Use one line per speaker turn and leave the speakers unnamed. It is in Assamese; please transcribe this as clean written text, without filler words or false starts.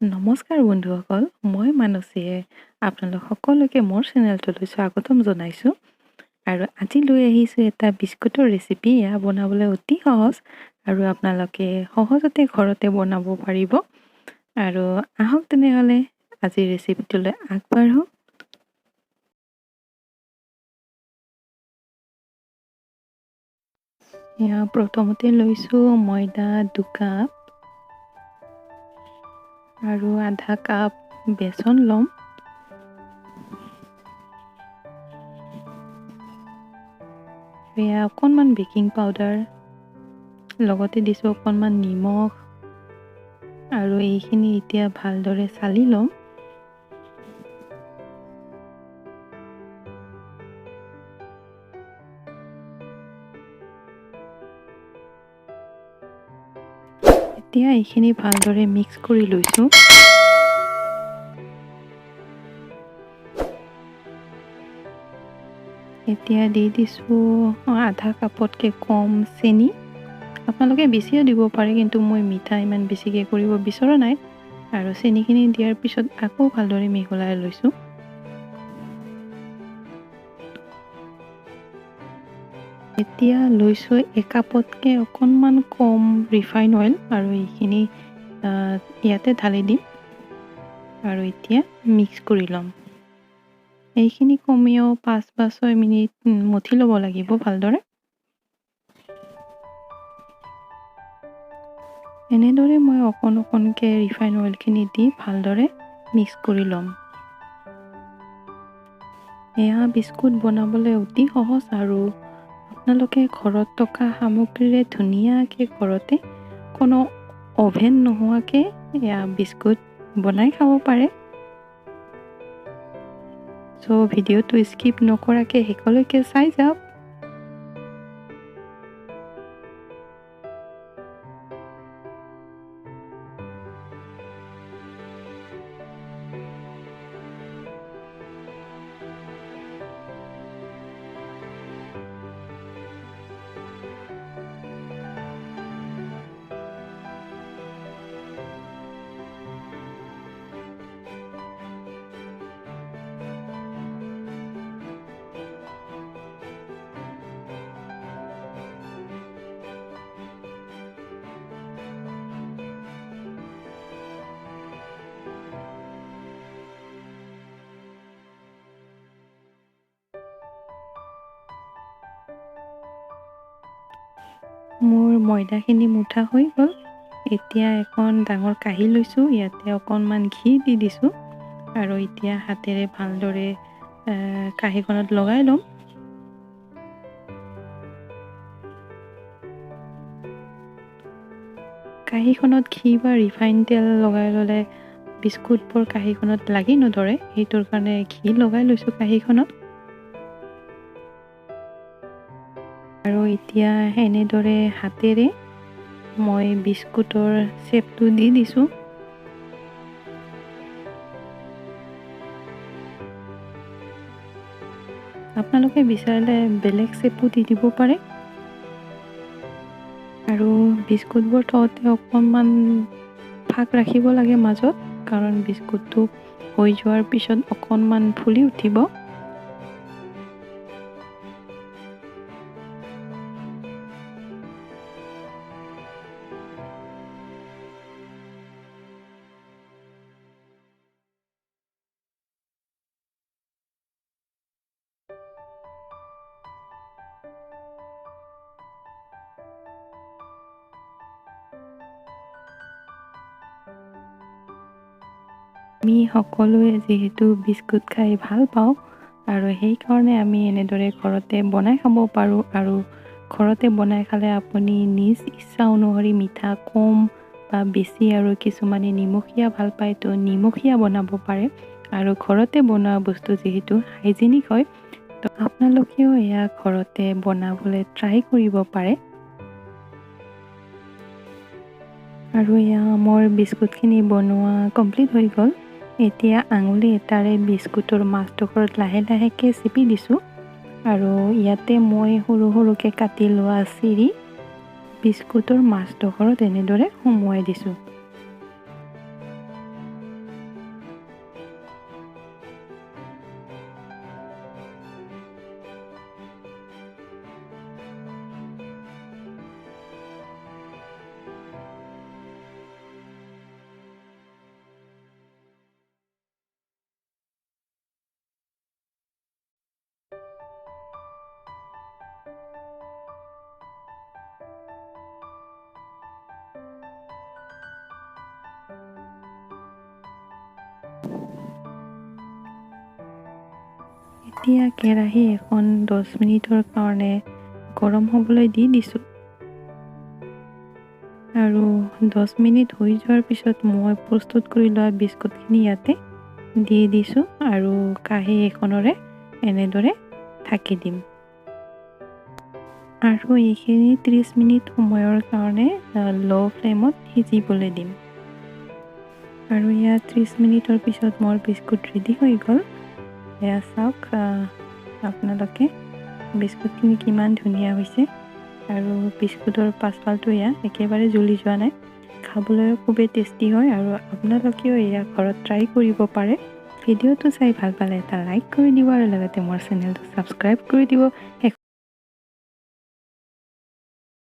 নমস্কাৰ বন্ধুসকল, মই মানসীয়ে আপোনালোক সকলোকে মোৰ চেনেলটোলৈ স্বাগতম জনাইছোঁ। আৰু আজি লৈ আহিছোঁ এটা বিস্কুটৰ ৰেচিপি। এয়া বনাবলৈ অতি সহজ আৰু আপোনালোকে সহজতে ঘৰতে বনাব পাৰিব। আৰু আহক তেনেহ'লে আজিৰ ৰেচিপিটোলৈ আগবাঢ়োঁ। এয়া প্ৰথমতে লৈছোঁ ময়দা 2 কাপ আৰু আধা কাপ বেচন ল'ম। এয়া অকণমান বেকিং পাউডাৰ, লগতে দিছোঁ অকণমান নিমখ। আৰু এইখিনি এতিয়া ভালদৰে চালি ল'ম। এতিয়া এইখিনি ভালদৰে মিক্স কৰি লৈছোঁ। এতিয়া দি দিছোঁ আধা কাপতকৈ কম চেনি। আপোনালোকে বেছিও দিব পাৰে, কিন্তু মই মিঠা ইমান বেছিকৈ কৰিব বিচৰা নাই। আৰু চেনিখিনি দিয়াৰ পিছত আকৌ ভালদৰে মিহলাই লৈছোঁ। এতিয়া লৈছোঁ একাপতকৈ অকণমান কম ৰিফাইন অইল আৰু এইখিনি ইয়াতে ঢালি দিম। আৰু এতিয়া মিক্স কৰি ল'ম। এইখিনি কমেও 5 বা 6 মিনিট মঠি ল'ব লাগিব ভালদৰে। এনেদৰে মই অকণ অকণকৈ ৰিফাইন অইলখিনি দি ভালদৰে মিক্স কৰি ল'ম। এয়া বিস্কুট বনাবলৈ অতি সহজ আৰু আপোনালোকে ঘৰত থকা সামগ্ৰীৰে ধুনীয়াকৈ ঘৰতে কোনো অভেন নোহোৱাকৈ এয়া বিস্কুট বনাই খাব পাৰে। চ' ভিডিঅ'টো স্কিপ নকৰাকৈ শেষলৈকে চাই যাওক। মোৰ ময়দাখিনি মুঠা হৈ গ'ল। এতিয়া এখন ডাঙৰ কাঁহী লৈছোঁ, ইয়াতে অকণমান ঘি দি দিছোঁ। আৰু এতিয়া হাতেৰে ভালদৰে কাঁহীখনত লগাই ল'ম। কাঁহীখনত ঘি বা ৰিফাইন তেল লগাই ল'লে বিস্কুটবোৰ কাঁহীখনত লাগি নধৰে, সেইটোৰ কাৰণে ঘি লগাই লৈছোঁ কাঁহীখনত। আৰু এতিয়া এনেদৰে হাতেৰে মই বিস্কুটৰ শ্বেপটো দি দিছোঁ। আপোনালোকে বিচাৰিলে বেলেগ শ্বেপো দি দিব পাৰে। আৰু বিস্কুটবোৰ থওঁতে অকণমান ফাঁক ৰাখিব লাগে মাজত, কাৰণ বিস্কুটটো হৈ যোৱাৰ পিছত অকণমান ফুলি উঠিব। আমি সকলোৱে যিহেতু বিস্কুট খাই ভাল পাওঁ আৰু সেইকাৰণে আমি এনেদৰে ঘৰতে বনাই খাব পাৰোঁ। আৰু ঘৰতে বনাই খালে আপুনি নিজ ইচ্ছা অনুসৰি মিঠা কম বা বেছি, আৰু কিছুমানে নিমখীয়া ভাল পায় তো নিমখীয়া বনাব পাৰে। আৰু ঘৰতে বনোৱা বস্তু যিহেতু হাইজেনিক হয়, তো আপোনালোকেও এয়া ঘৰতে বনাবলৈ ট্ৰাই কৰিব পাৰে। আৰু এয়া মোৰ বিস্কুটখিনি বনোৱা কমপ্লিট হৈ গ'ল। এতিয়া আঙুলি এটাৰে বিস্কুটৰ মাজডোখৰত লাহে লাহেকৈ চেপি দিছোঁ। আৰু ইয়াতে মই সৰু সৰুকৈ কাটি লোৱা চিৰি বিস্কুটৰ মাজডোখৰত এনেদৰে সুমুৱাই দিছোঁ। এতিয়া কেৰাহী এখন 10 মিনিটৰ কাৰণে গৰম হ'বলৈ দি দিছোঁ। আৰু 10 মিনিট হৈ যোৱাৰ পিছত মই প্ৰস্তুত কৰি লোৱা বিস্কুটখিনি ইয়াতে দি দিছোঁ আৰু কাঁহী এখনৰে এনেদৰে ঢাকি দিম। আৰু এইখিনি 30 মিনিট সময়ৰ কাৰণে ল' ফ্লেমত সিজিবলৈ দিম। আৰু ইয়াত 30 মিনিটৰ পিছত মোৰ বিস্কুট ৰেডি হৈ গ'ল। এয়া চাওক আপোনালোকে বিস্কুটখিনি কিমান ধুনীয়া হৈছে। আৰু বিস্কুটৰ পাছফালটো এয়া একেবাৰে জ্বলি যোৱা নাই, খাবলৈও খুবেই টেষ্টি হয়। আৰু আপোনালোকেও এয়া ঘৰত ট্ৰাই কৰিব পাৰে। ভিডিঅ'টো চাই ভাল পালে এটা লাইক কৰি দিব আৰু লগতে মোৰ চেনেলটো ছাবস্ক্ৰাইব কৰি দিব। শেষত